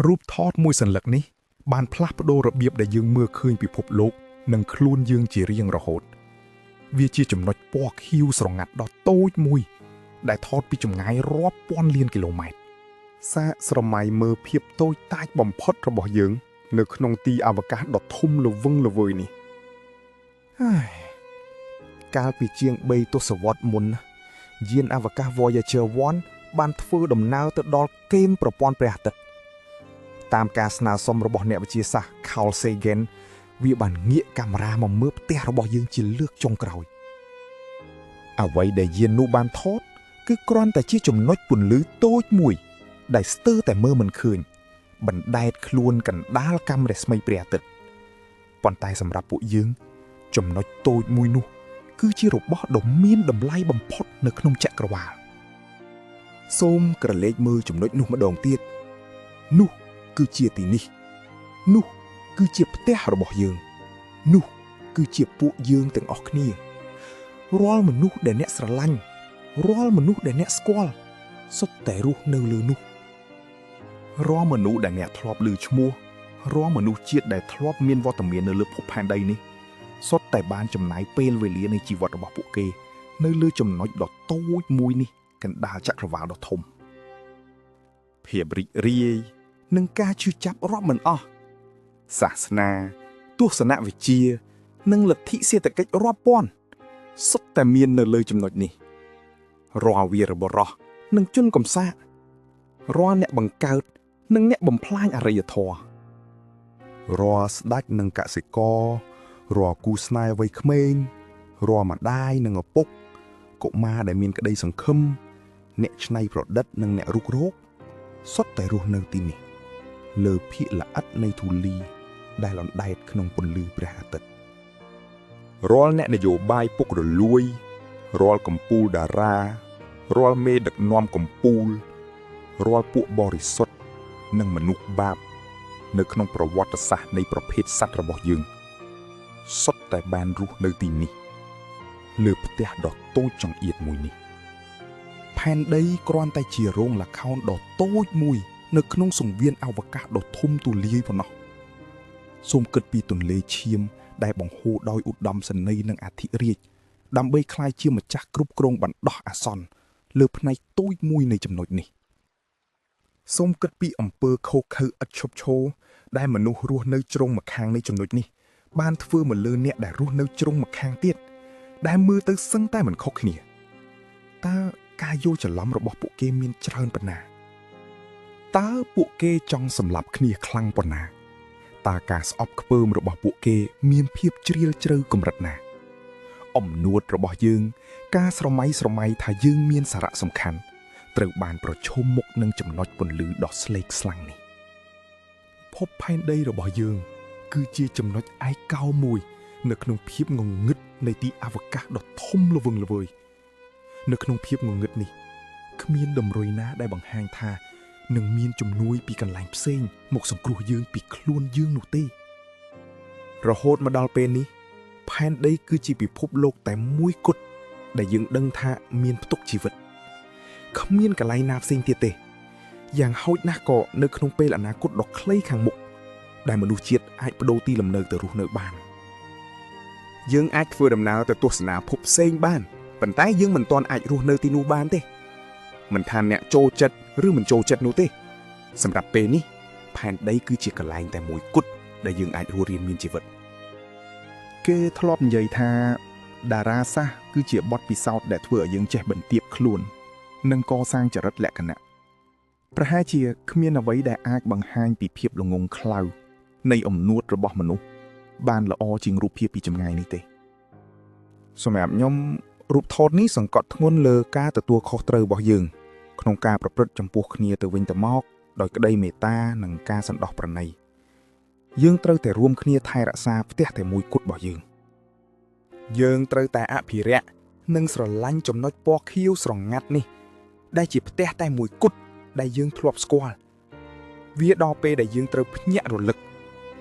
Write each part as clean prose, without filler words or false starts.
រូបថតមួយសន្លឹកនេះបានផ្លាស់ប្ដូររបៀបដែលយើងមើលឃើញពិភពលោកនិងខ្លួនយើងជារៀងរហូត វាជាចំណុចពណ៌ខៀវស្រងាត់ដ៏តូចមួយ ដែលថតពីចម្ងាយរាប់ពាន់លានគីឡូម៉ែត្រ សាកស្រមៃមើលភាពតូចតាចបំផុតរបស់យើង នៅក្នុងទីអវកាសដ៏ធំល្វឹងល្វើយនេះ ហើយកាលពីជាង3ទសវត្សរ៍មុនយានអវកាស Voyager 1បានធ្វើដំណើរទៅដល់គែមប្រព័ន្ធព្រះអាទិត្យតាមការស្នើសុំរបស់អ្នកវិទ្យាសាស្ត្រ Carl Sagan វាបានងាកកាមេរ៉ាមកមើលផ្ទះរបស់យើងជាលើកចុងក្រោយ អ្វីដែលយាននោះបានថតគឺគ្រាន់តែជាចំណុចពន្លឺតូចមួយ ដែលស្ទើរតែមើលមិនឃើញ បណ្ដែតខ្លួនកណ្ដាលកាំរស្មីព្រះអាទិត្យប៉ុន្តែសម្រាប់ពួកយើង ចំណុចតូចមួយនោះ គឺជារបស់ដ៏មានតម្លៃបំផុតនៅក្នុងចក្រវាល សូមក្រឡេកមើលចំណុចនោះម្ដងទៀតនោះគឺជាទីនេះ នោះគឺជាផ្ទះរបស់យើង នោះគឺជាពួកយើងទាំងអស់គ្នារាល់មនុស្សដែលអ្នកស្រឡាញ់រាល់មនុស្សដែលអ្នកស្គាល់សុទ្ធតែរស់នៅលើនោះ រាល់មនុស្សដែលអ្នកធ្លាប់ឮឈ្មោះរាល់មនុស្សជាតិដែលធ្លាប់មានវត្តមាននៅលើភពផែនដីនេះសុទ្ធតែបានចំណាយពេលវេលានៃជីវិតរបស់ពួកគេ នៅលើចំណុចដ៏តូចមួយនេះកណ្ដាលចក្រវាលដ៏ធំភាពរីករាយនិងការឈឺចាប់រាប់មិនអស់សាសនាទស្សនវិជ្ជា និងលទ្ធិសេដ្ឋកិច្ចរាប់ពាន់សុទ្ធតែមាននៅលើចំណុចនេះរាល់វីរបុរសនិងជនកំសាករាល់អ្នកបង្កើត និងអ្នកបំផ្លាញអរិយធម៌ រាល់ស្ដេចនិងកសិកររាល់គូស្នេហ៍វ័យក្មេងរាល់ម្ដាយនិងឪពុកកុមារដែលមានក្តីសង្ឃឹមអ្នកច្នៃប្រឌិតនិងអ្នករុករកសុទ្ធតែរស់នៅទីនេះ លើភាគល្អិតនៃធូលី ដែលអណ្ដែតក្នុងពន្លឺព្រះអាទិត្យ រាល់អ្នកនយោបាយពុករលួយរាល់កម្ពូលតារារាល់មេដឹកនាំកម្ពូលរាល់ពួកបរិសុទ្ធនិងមនុស្សបាប នៅក្នុងប្រវត្តិសាស្ត្រនៃប្រភេទសត្វរបស់យើងសុទ្ធតែបានរស់នៅទីនេះ លើផ្ទះដ៏តូចចង្អៀតមួយនេះ ផែនដីគ្រាន់តែជារោងល្ខោនដ៏តូចមួយ នៅក្នុងសង្វៀនអវកាសដ៏ធំទូលាយប៉ុណ្ណោះសូមគិតពីទន្លេឈាម ដែលបង្ហូរដោយឧត្តមសេនីយ៍និងអធិរាជដើម្បីក្លាយជាម្ចាស់គ្រប់គ្រងបណ្ដោះអាសន្នលើផ្នែកតូចមួយនៃចំណុចនេះ សូមគិតពីអំពើឃោរឃៅឥតឈប់ឈរដែលមនុស្សរស់នៅជ្រុងម្ខាងនៃចំណុចនេះ បានធ្វើមកលើអ្នកដែលរស់នៅជ្រុងម្ខាងទៀតដែលមើលទៅសឹងតែមិនខុសគ្នាតើការយល់ច្រឡំរបស់ពួកគេមានច្រើនប៉ុណ្ណាតើពួកគេចង់សម្លាប់គ្នាខ្លាំងប៉ុណ្ណាតើការស្អប់ខ្ពើមរបស់ពួកគេមានភាពជ្រាលជ្រៅកម្រិតណា អំនួតរបស់យើង ការស្រមៃស្រមៃថាយើងមានសារៈសំខាន់ត្រូវបានប្រឈមមុខនឹងចំណុចពន្លឺដ៏ស្លេកស្លាំងនេះ ភពផែនដីរបស់យើង គឺជាចំណុចឯកោមួយ នៅក្នុងភាពងងឹតនៃទីអវកាសដ៏ធំល្វឹងល្វើយនៅក្នុងភាពងងឹតនេះគ្មានតម្រុយណាដែលបង្ហាញថានឹងមានជំនួយពីកន្លែងផ្សេងមកសង្គ្រោះយើងពីខ្លួនយើងនោះទេ រហូតមកដល់ពេលនេះផែនដីគឺជាពិភពលោកតែមួយគត់ដែលយើងដឹងថាមានផ្ទុកជីវិតគ្មានកន្លែងណាផ្សេងទៀតទេយ៉ាងហោចណាស់ក៏នៅក្នុងពេលអនាគតដ៏ខ្លីខាងមុខដែលមនុស្សជាតិអាចប្ដូរទីលំនៅទៅរស់នៅបានយើងអាចធ្វើដំណើរទៅទស្សនាភពផ្សេងបានប៉ុន្តែយើងមិនទាន់អាចរស់នៅទីនោះបានទេមិនថាអ្នកចូលចិត្តឬមិនចូលចិត្តនោះទេសម្រាប់ពេលនេះផែនដីគឺជាកន្លែងតែមួយគត់ដែលយើងអាចរស់រានមានជីវិត គេធ្លាប់និយាយថាតារាសាស្ត្រគឺជាបទពិសោធន៍ដែលធ្វើឲ្យយើងចេះបន្ទាបខ្លួន និងកសាងចរិតលក្ខណៈប្រហែលជាគ្មានអ្វីដែលអាចបង្ហាញពីភាពល្ងង់ខ្លៅនៃអំនួតរបស់មនុស្សបានល្អជាងរូបភាពពីចម្ងាយនេះទេ សម្រាប់ខ្ញុំរូបថតនេះសង្កត់ធ្ងន់លើការទទួលខុសត្រូវរបស់យើង ក្នុងការប្រព្រឹត្តចំពោះគ្នាទៅវិញទៅមកដោយក្តីមេត្តានិងការសន្តោសប្រណីយើងត្រូវតែរួមគ្នាថែរក្សាផ្ទះតែមួយគត់របស់យើងយើងត្រូវតែអភិរក្សនិងស្រឡាញ់ចំណុចពណ៌ខៀវស្រងាត់នេះ ដែលជាផ្ទះតែមួយគត់ដែលយើងធ្លាប់ស្គាល់វាដល់ពេលដែលយើងត្រូវភ្ញាក់រលឹក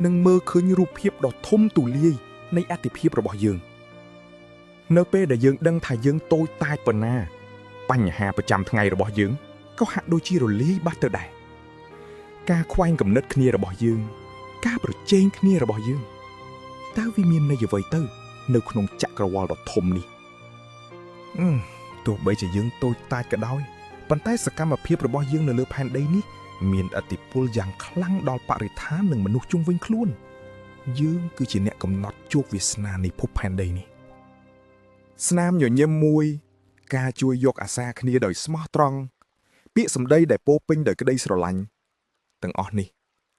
និងមើលឃើញរូបភាពដ៏ធំទូលាយនៃអត្ថិភាពរបស់យើង នៅពេលដែលយើងដឹងថាយើងតូចតាចប៉ុណ្ណា បញ្ហាប្រចាំថ្ងៃរបស់យើងក៏ហាក់ដូចជារលាយបាត់ទៅដែរ ការខ្វែងគំនិតគ្នារបស់យើង ការប្រជែងគ្នារបស់យើងតើវាមានន័យអ្វីទៅ នៅក្នុងចក្រវាលដ៏ធំនេះអឺទោះបីជាយើងតូចតាចក៏ដោយប៉ុន្តែសកម្មភាពរបស់យើងនៅលើផែនដីនេះ មានឥទ្ធិពលយ៉ាងខ្លាំងដល់បរិស្ថាននិងមនុស្សជុំវិញខ្លួន យើងគឺជាអ្នកកំណត់ជោគវាសនានៃភពផែនដីនេះស្នាមញញឹមមួយ ការជួយយកអាសាគ្នាដោយស្មោះត្រង់ពាក្យសម្ដីដែលពោរពេញដោយក្តីស្រឡាញ់ទាំងអស់នេះ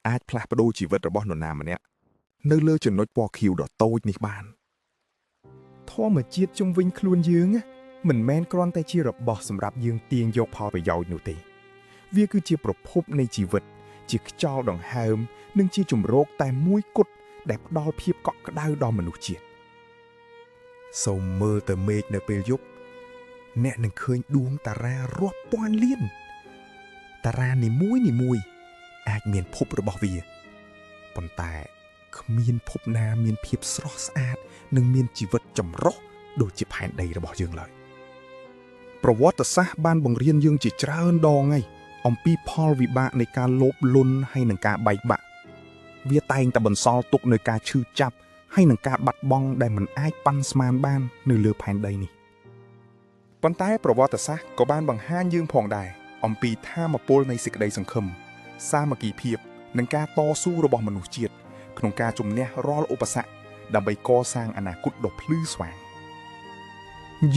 អាចផ្លាស់ប្ដូរជីវិតរបស់នរណាម្នាក់នៅលើចំណុចពណ៌ខៀវដ៏តូចនេះបាន ធម្មជាតិជុំវិញខ្លួនយើងណាមិនមែនគ្រាន់តែជារបស់សម្រាប់យើងទាញយកផលប្រយោជន៍នោះទេ វាគឺជាប្រភពនៃជីវិត ជាខ្យល់ដង្ហើម និងជាជំរកតែមួយគត់ដែលផ្ដល់ភាពកក់ក្ដៅដល់មនុស្សជាតិសូមមើលទៅមេឃនៅពេលយប់ អ្នកនឹងឃើញដួងតារារាប់ពាន់លាន តារានីមួយនីមួយៗអាចមានភពរបស់វាប៉ុន្តែគ្មានភពណាមានភាពស្រស់ស្អាត និងមានជីវិតចម្រុះដូចជាផែនដីរបស់យើងឡើយប្រវត្តិសាស្ត្របានបង្រៀនយើងជាច្រើនដងហើយអំពីផលវិបាកនៃការលោភលន់ហើយនិងការបែកបាក់វាតែងតែបន្សល់ទុកនូវការឈឺចាប់ហើយនិងការបាត់បង់ដែលមិនអាចប៉ាន់ស្មានបាននៅលើផែនដីនេះប៉ុន្តែប្រវត្តិសាស្ត្រក៏បានបង្ហាញយើងផងដែរអំពីថាមពលនៃសេចក្តីសង្ឃឹមសាមគ្គីភាពនិងការតស៊ូរបស់មនុស្សជាតិក្នុងការជំនះរាល់ឧបសគ្គដើម្បីកសាងអនាគតដ៏ភ្លឺស្វាង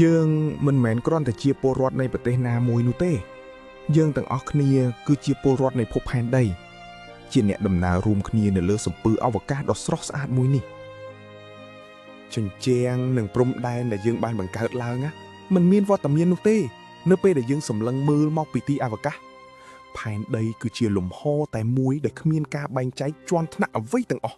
យើងមិនមែនគ្រាន់តែជាពលរដ្ឋនៃប្រទេសណាមួយនោះទេ យើងទាំងអស់គ្នាគឺជាពលរដ្ឋនៃភពផែនដី ជាអ្នកដំណើររួមគ្នានៅលើសំពើអវកាសដ៏ស្រស់ស្អាតមួយនេះជញ្ជាំងនិងព្រំដែនដែលយើងបានបង្កើតឡើងណាមិនមានវត្តមាននោះទេ នៅពេលដែលយើងសម្លឹងមើលមកពីទីអវកាសផែនដីគឺជាលំហតែមួយដែលគ្មានការបែងចែកជាន់ថ្នាក់អ្វីទាំងអស់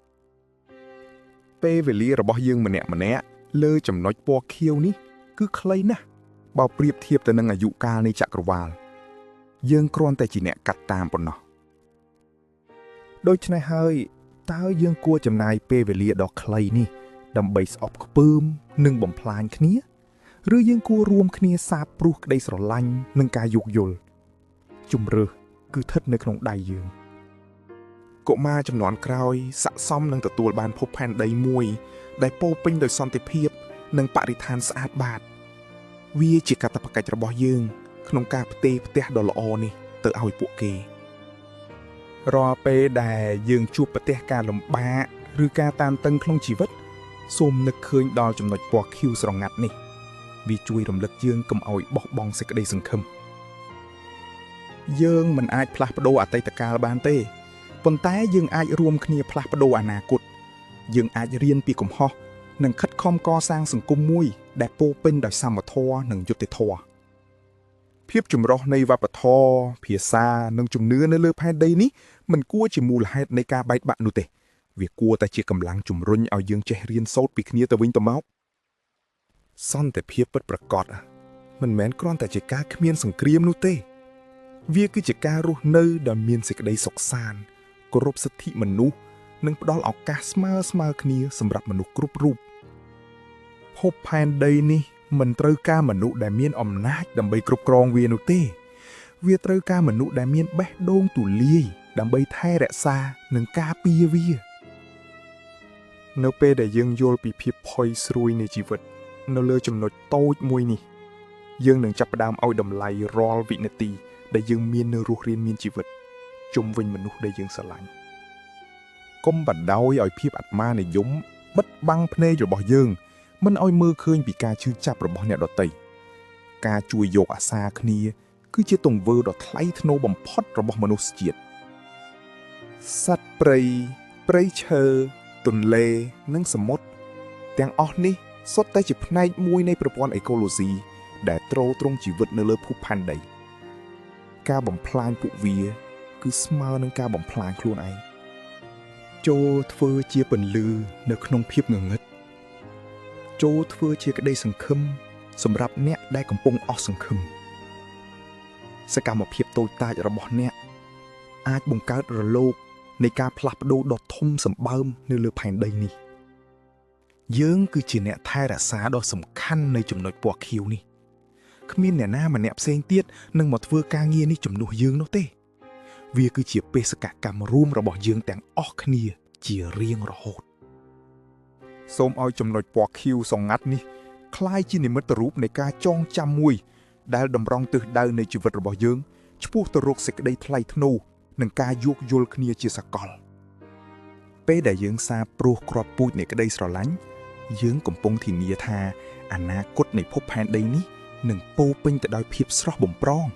ពេលវេលារបស់យើងម្នាក់ម្នាក់លើចំណុចពណ៌ខៀវនេះ គឺខ្លីណាស់បើប្រៀបធៀបទៅនឹងអាយុកាលនៃចក្រវាល យើងគ្រាន់តែជាអ្នកកាត់តាមប៉ុណ្ណោះដូច្នេះហើយតើយើងគួរចំណាយពេលវេលាដ៏ខ្លីនេះ ដើម្បីស្អប់ខ្ពើមនិងបំផ្លាញគ្នា ឬយើងគួររួមគ្នាសាបព្រោះក្តីស្រឡាញ់និងការយោគយល់ជំរើសគឺស្ថិតនៅក្នុងដៃយើងកុមារចំនួនក្រោយស័ក្តិសមនឹងទទួលបានភពផែនដីមួយ ដែលពោរពេញដោយសន្តិភាព និងបរិស្ថានស្អាតបាត វាជាកាតព្វកិច្ចរបស់យើង ក្នុងការផ្ទេរផ្ទះដ៏ល្អនេះទៅឲ្យពួកគេរាល់ពេលដែលយើងជួបប្រទះការលំបាកឬការតានតឹងក្នុងជីវិតសូមនឹកឃើញដល់ចំណុចពណ៌ខៀវស្រងាត់នេះ វាជួយរំលឹកយើងកុំឲ្យបោះបង់សេចក្តីសង្ឃឹមយើងមិនអាចផ្លាស់ប្ដូរអតីតកាលបានទេប៉ុន្តែយើងអាចរួមគ្នាផ្លាស់ប្ដូរអនាគតយើងអាចរៀនពីកំហុសនិងខិតខំកសាងសង្គមមួយ ដែលពោរពេញដោយសមធម៌និងយុត្តិធម៌ភាពចម្រុះនៃវប្បធម៌ភាសានិងជំនឿនៅលើផែនដីនេះមិនគួរជាមូលហេតុនៃការបែកបាក់នោះទេវាគួរតែជាកម្លាំងជំរុញឲ្យយើងចេះរៀនសូត្រពីគ្នាទៅវិញទៅមកសន្តិភាពពិតប្រាកដមិនមែនគ្រាន់តែជាការគ្មានសង្គ្រាមនោះទេ វាគឺជាការរស់នៅដោយមានសេចក្តីសុខសាន្តគោរពសិទ្ធិមនុស្សនិងផ្ដល់ឱកាសស្មើស្មើគ្នាសម្រាប់មនុស្សគ្រប់រូបភពផែនដីនេះមិនត្រូវការមនុស្សដែលមានអំណាចដើម្បីគ្រប់គ្រងវានោះទេ វាត្រូវការមនុស្សដែលមានបេះដូងទូលាយដើម្បីថែរក្សានិងការពារវា នៅពេលដែលយើងយល់ពីភាពផុយស្រួយនៃជីវិត នៅលើចំណុចតូចមួយនេះ យើងនឹងចាប់ផ្ដើមឲ្យតម្លៃរាល់វិនាទី ដែលយើងមាននៅរស់រានមានជីវិតជុំវិញមនុស្សដែលយើងស្រឡាញ់កុំបណ្ដោយឲ្យភាពអាត្មានិយមបិទបាំងភ្នែករបស់យើង មិនឲ្យមើលឃើញពីការឈឺចាប់របស់អ្នកដទៃការជួយយកអាសាគ្នា គឺជាទង្វើដ៏ថ្លៃថ្នូរបំផុតរបស់មនុស្សជាតិសត្វព្រៃព្រៃឈើទន្លេនិងសមុទ្រទាំងអស់នេះសុទ្ធតែជាផ្នែកមួយនៃប្រព័ន្ធអេកូឡូស៊ីដែលទ្រទ្រង់ជីវិតនៅលើភពផែនដី ការបំផ្លាញពួកវា គឺស្មើនឹងការបំផ្លាញខ្លួនឯងចូលធ្វើជាពន្លឺនៅក្នុងភាពងងឹតចូលធ្វើជាក្តីសង្ឃឹមសម្រាប់អ្នកដែលកំពុងអស់សង្ឃឹមសកម្មភាពតូចតាចរបស់អ្នក អាចបង្កើតរលកនៃការផ្លាស់ប្ដូរដ៏ធំសម្បើមនៅលើផែនដីនេះ យើងគឺជាអ្នកថែរក្សាដ៏សំខាន់នៃចំណុចពណ៌ខៀវនេះគ្មានអ្នកណាម្នាក់ផ្សេងទៀតនឹងមកធ្វើការងារនេះជំនួសយើងនោះទេ វាគឺជាបេសកកម្មរួមរបស់យើងទាំងអស់គ្នាជារៀងរហូត សូមឲ្យចំណុចពណ៌ខៀវសងាត់នេះក្លាយជានិមិត្តរូបនៃការចងចាំមួយ ដែលតម្រង់ទិសដៅនៃជីវិតរបស់យើងឆ្ពោះទៅរកសេចក្តីថ្លៃថ្នូរនិងការយោគយល់គ្នាជាសកល ពេលដែលយើងសាបព្រោះគ្រាប់ពូជនៃក្តីស្រឡាញ់យើងកំពុងធានាថាអនាគតនៃភពផែនដីនេះនឹងពោរពេញទៅដោយភាពស្រស់បំព្រង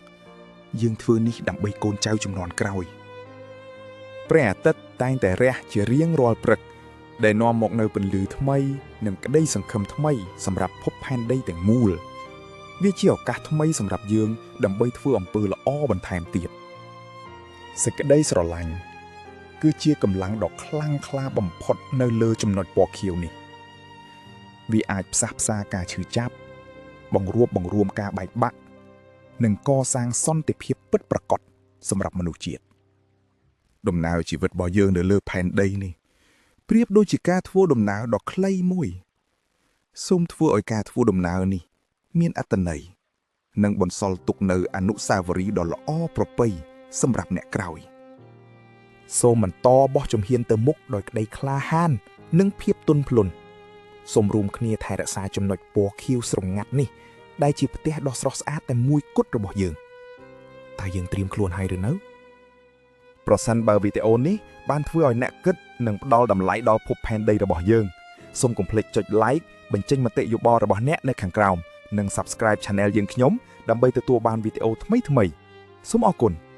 យើងធ្វើនេះដើម្បីកូនចៅជំនាន់ក្រោយព្រះអាទិត្យតែងតែរះជារៀងរាល់ព្រឹក ដែលនាំមកនូវពន្លឺថ្មី និងក្តីសង្ឃឹមថ្មីសម្រាប់ភពផែនដីទាំងមូល វាជាឱកាសថ្មីសម្រាប់យើងដើម្បីធ្វើអំពើល្អបន្ថែមទៀតសេចក្តីស្រឡាញ់គឺជាកម្លាំងដ៏ខ្លាំងក្លាបំផុតនៅលើចំណុចពណ៌ខៀវនេះ វាអាចផ្សះផ្សាការឈឺចាប់ បង្រួបបង្រួមការបែកបាក់ និងកសាងសន្តិភាពពិតប្រាកដសម្រាប់មនុស្សជាតិដំណើរជីវិតរបស់យើងនៅលើផែនដីនេះប្រៀបដូចជាការធ្វើដំណើរដ៏ខ្លីមួយសូមធ្វើឲ្យការធ្វើដំណើរនេះ មានអត្ថន័យនិងបន្សល់ទុកនូវអនុស្សាវរីយ៍ដ៏ល្អប្រពៃសម្រាប់អ្នកក្រោយ សូមបន្តបោះជំហានទៅមុខដោយក្តីក្លាហាន និងភាពទន់ភ្លន់សូមរួមគ្នាថែរក្សាចំណុចពណ៌ខៀវស្រងាត់នេះ ដែលជាផ្ទះដ៏ស្រស់ស្អាតតែមួយគត់របស់យើងតើយើងត្រៀមខ្លួនហើយឬនៅ ប្រសិនបើវីដេអូនេះបានធ្វើឲ្យអ្នកគិតនិងផ្ដល់តម្លៃដល់ភពផែនដីរបស់យើងសូមកុំភ្លេចចុច Like បញ្ចេញមតិយោបល់របស់អ្នកនៅខាងក្រោមនិង Subscribe Channel យើងខ្ញុំដើម្បីទទួលបានវីដេអូថ្មីៗសូមអរគុណ។